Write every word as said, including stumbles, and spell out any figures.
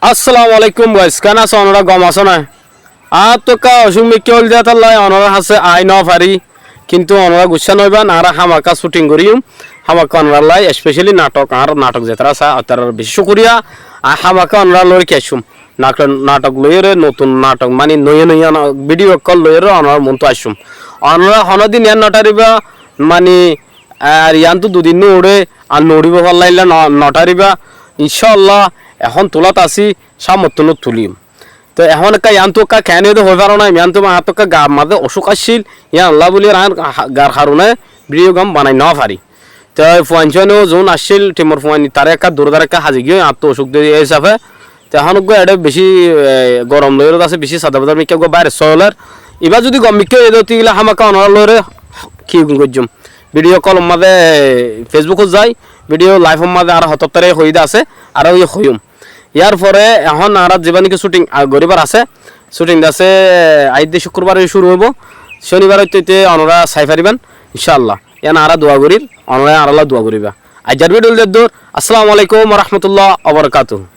Assalamu alaikum guys, keén asó onorá? Gom asó né? Añáttu ekká ocúk mikká óil de hétolla onorár hañsé ai no fari, kintu onorá guccá no óiban, añára hámaká shooting goijjum, hámaká onorár lai, especially nathok, añár nathok zetará saá, tarár beci cúkuriya, añí hámaká onorár lói ki aiccúm, nathok, nathok loiyóre, notun nathok, mani noya noya na-, video ókkol loiyóre onorár muúntu aiccúm. Onorá honódin yián no tháriba, mani, ar yiántu dudin no uçé, ar no uçíbo fállailla no, no tháriba, incáalla, ehón tulát así, cámottu no tuliyum. Te ehón ekká yiántu ekká keén óiye de hoi faro na, yiántu añáttu ekká gaar mazé ocúk accíl, yiánolla buli añár ha-, gaar haroné video gán banai no fari. Te fuain suain ó zuún accíl, thimor fuain tará ekká duró tará ekká hazi giyói, añáttu ocúk de ei hísafe. Te ehón uggúa eçé bicí, e, gorom loiyóre asé, bicí sada bazar mikká uggúa báire soler. Ibá zudi gom mikká óiye de óile hámaká onorár lóire ki goijjum. Video call or mazé, e, Facebook ot zai, video live or mazé añára hotá tará hoiyí de asé, añára ói hoiyum. Yar fore ehón añára zibá niki shooting, a, goríbar asé, shooting de asé, e, aijja cúkkurbar cúru óibo, cónibar óite óite onorá sai faribán, incáalla. Yián añára dua gorír, onorá añárálla dua goríba. Aijjar video leddur, assalamu alaikum wa rahmatullahi wa barakatuhu.